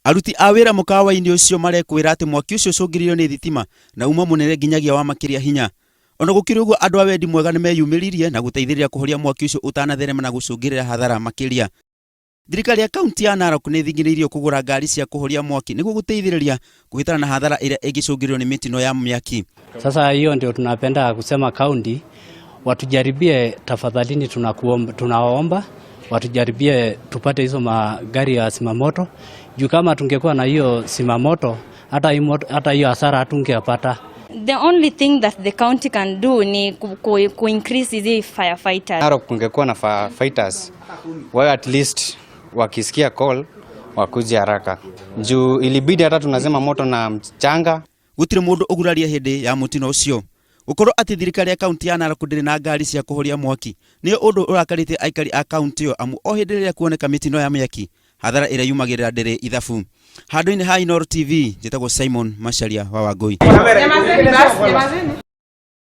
Aruti a wĩra mũkawa-inĩ ũcio marekwĩra atĩ mwaki ũcio ũcũngĩrĩirio nĩ thitima na uma mũnene nginyagia wa makĩria hinya. Ona gũkĩrĩ ũguo andũ a wendi mwega nĩmeyumĩririe na gũteithĩrĩria kũhoria mwaki ũcio ũtanatherema na gũcũngĩrĩra hathara makĩria. Thirikari ya kaunti ya Narok nĩ ĩthing'ĩrĩirio kũgũra ngari cia kũhoria mwaki nĩguo gũteithĩrĩria kũhĩtana na hathara ĩrĩa ĩngĩcũngĩrĩrio nĩ mĩtino ya mĩaki. Sasa hiyo ndio tunapenda kusema kaunti watujaribie tafadhalini, tunakuomba, tunawaomba watujaribie tupate hizo magari ya zimamoto juu kama tungekuwa na hiyo zimamoto hata hiyo hasara hatungepata. The only thing that the county can do ni ku increase hizi firefighters. Narok kungekuwa na firefighters wawe at least wakisikia call wakuje haraka, juu ilibidi hata tunazima moto na mchanga. Gũtirĩ mũndũ ũguraria hĩndĩ ya mũtino ũcio. Gũkorwo atĩ thirikari ya kaunti ya Narok ndĩrĩ na ngari cia kũhoria mwaki nĩ ũndũ ũrakarĩtie aikari a kaunti ĩyo amu o hĩndĩ rĩrĩa kuoneka mĩtino ya mĩaki hathara ĩrĩa yumagĩrĩra ndĩrĩ ithabu. Handũ-inĩ ha Inooro TV, njĩtagwo Simon Macharia wa Wangũi. Nyamazeni basi, nyamazeni.